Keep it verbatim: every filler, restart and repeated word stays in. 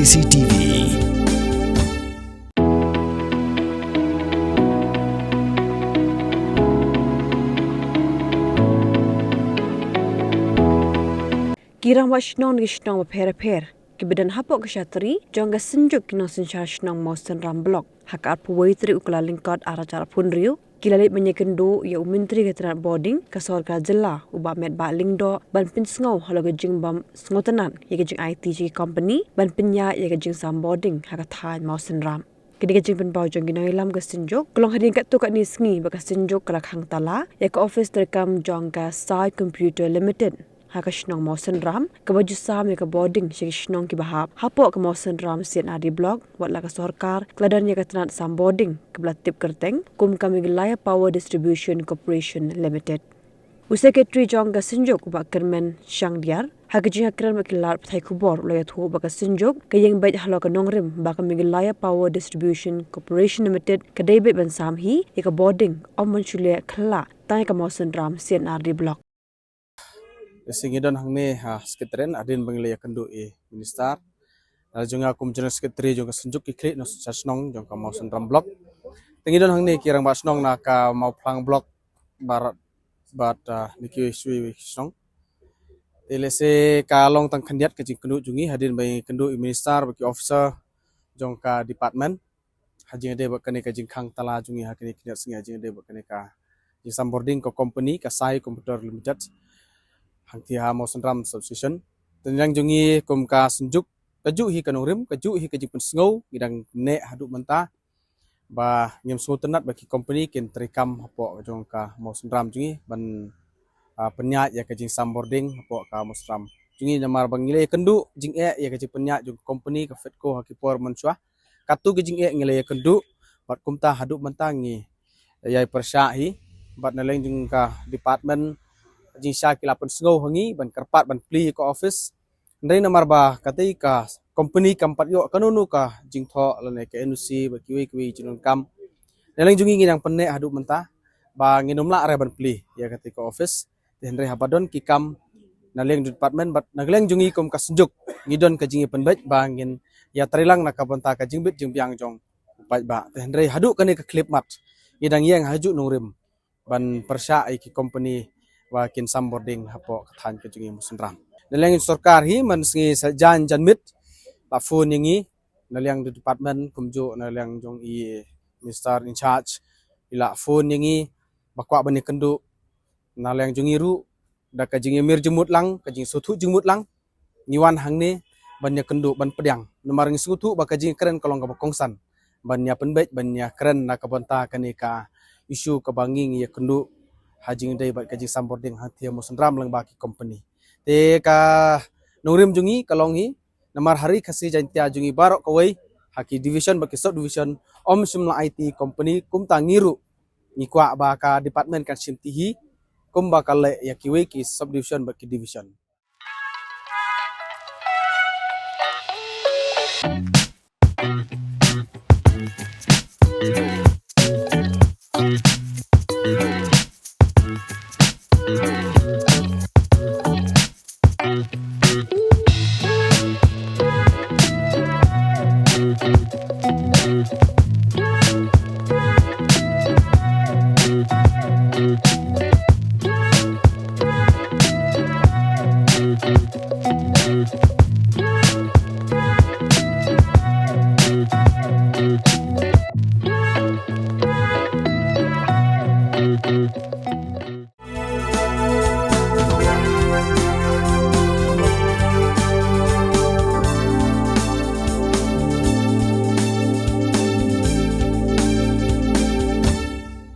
C T V. Ki rangbah shnong na ki shnong bapher bapher kiba don hapoh ka shatri jong ka Synjuk ki Nongsynshar Shnong Mawsynram Block ha ka arphew wei tarik u Kyllalyngkot arhajar arphew hynriew ki la leit ban ïakynduh ïa u Myntri ka tnat bording ka sorkar jylla u Bah Metbah Lyngdoh ban pynsngew halor ka jingbym sngewtynnat ïa ka jingaiti jong ki company ban pynïaid ïa ka jingsam bording ha ka thaiñ Mawsynram. Kane ka jingpynpaw jong ki nongïalam ka Synjuk ka long hadien katto katne sngi ba ka Synjuk ka la khang tala ïa ka office treikam jong ka Sai Computer Limited ha ka shnong Mawsynram, kaba ju sam ïa ka bording sha ki shnong kiba hap hapoh ka Mawsynram C and RD Block, wat la ka sorkar ka la don ïa ka tnat sam bording kaba la tip kyrteng kum ka Meghalaya Power Distribution Corporation Limited. U Secretary jong ka Synjuk u Bah Kyrmen Shangdiar, ha ka jingïakren bad ki lad pathai khubor u la ïathuh ba ka Synjuk ka ïeng beit halor ka nongrim ba ka Meghalaya Power Distribution Corporation Limited ka dei beit ban sam hi ïa ka bording, ym ban shu leh khyllah tang ïa ka Mawsynram C and RD Block. Te ngi don hangne ha Secretariat hadien ba ngi la ïakynduh ïa i Minister. Na jong nga kum General Secretary jong ka Synjuk ki khlieh Nongsynshar Shnong jong ka Mawsynram Block. Te ngi don hangne ki rangbah shnong na ka Mawphlang Block bad, bad, ah, na kiwei kiwei ki shnong. Te lehse ka long tang khyndiat ka jingkynduh jong ngi hadien ba ngi kynduh ïa i Minister bad ki officer jong ka department ha jingïadei bad kane ka jingkhang tala jong ngi ha kine ki khyndiat sngi ha jingïadei bad kane ka jingsam bording ka company ka Sai Computer Limited hangtei ha Mawsynram Substation. Te na liang jong ngi kum ka Synjuk, kajuh hi ka nongrim, kajuh hi ka jingpynsngew, ngi dang neh haduh mynta ba ngim sngewtynnat ba ki company kin treikam hapoh jong ka Mawsynram jong ngi ban, ah, pynïaid ïa ka jingsam bording hapoh ka Mawsynram jong ngi, namar ba ngi la ïakynduh jingeh ïa ka jingpynïaid jong ka company ka Fedco ha ki por mynshuwa. Katto ki jingeh ngi la ïakynduh bad kumta haduh mynta ngi ïai pyrshah hi bad na liang jong ka department jingshisha ki la pynsngew ha ngi ban kyrpad ban plie ïa ka office. Hynrei namar ba katei ka company kam pat ïoh kano kano ka jingthoh lane ka N O C bad kiwei kiwei jingdonkam, na liang jong ngi ngi dang pynneh haduh mynta ba ngin ym lah re ban plie ïa katei ka office. Te hynrei haba don ki kam na liang department bad na liang jong ngi kum ka Synjuk, ngi don ka jingïapynbeit ba ngin ïatreilang na ka bynta ka jingbit jingbiang jong u paidbah. Te hynrei haduh kane ka khyllipmat ngi dang ïeng ha juh nongrim ban pyrshah ïa ki company ba kin sam bording hapoh ka thaiñ ka jong ngi Mawsynram. Na liang sorkar hi man sngi Saitjaiñ janmiet la phone ïa ngi na liang department kumjuh na liang jong i Minister in charge, i la phone ïa ngi ba kwah ban ïakynduh. Na liang jong ngi ruh da ka jingïamir jingmut lang, ka jingsngewthuh jingmut lang, ngi wan hangne ban ïakynduh ban pdiang. Namar ngi sngewthuh ba ka jingkren ka long kaba kongsan ban ïapynbeit ban ïakren na ka bynta kane ka issue kaba ngi ngi ïakynduh ha jingïadei bad ka jingsam bording hangtei ha Mawsynram lyngba ki company. Te ka nongrim jong ngi ka long hi namar ha Ri Khasi Jaiñtia jong ngi baroh kawei ha ki division bad ki sub division ym shym la aiti company, kumta ngi ruh ngi kwah ba ka department kan shim ti hi kumba ka leh ïa kiwei ki sub division bad ki division.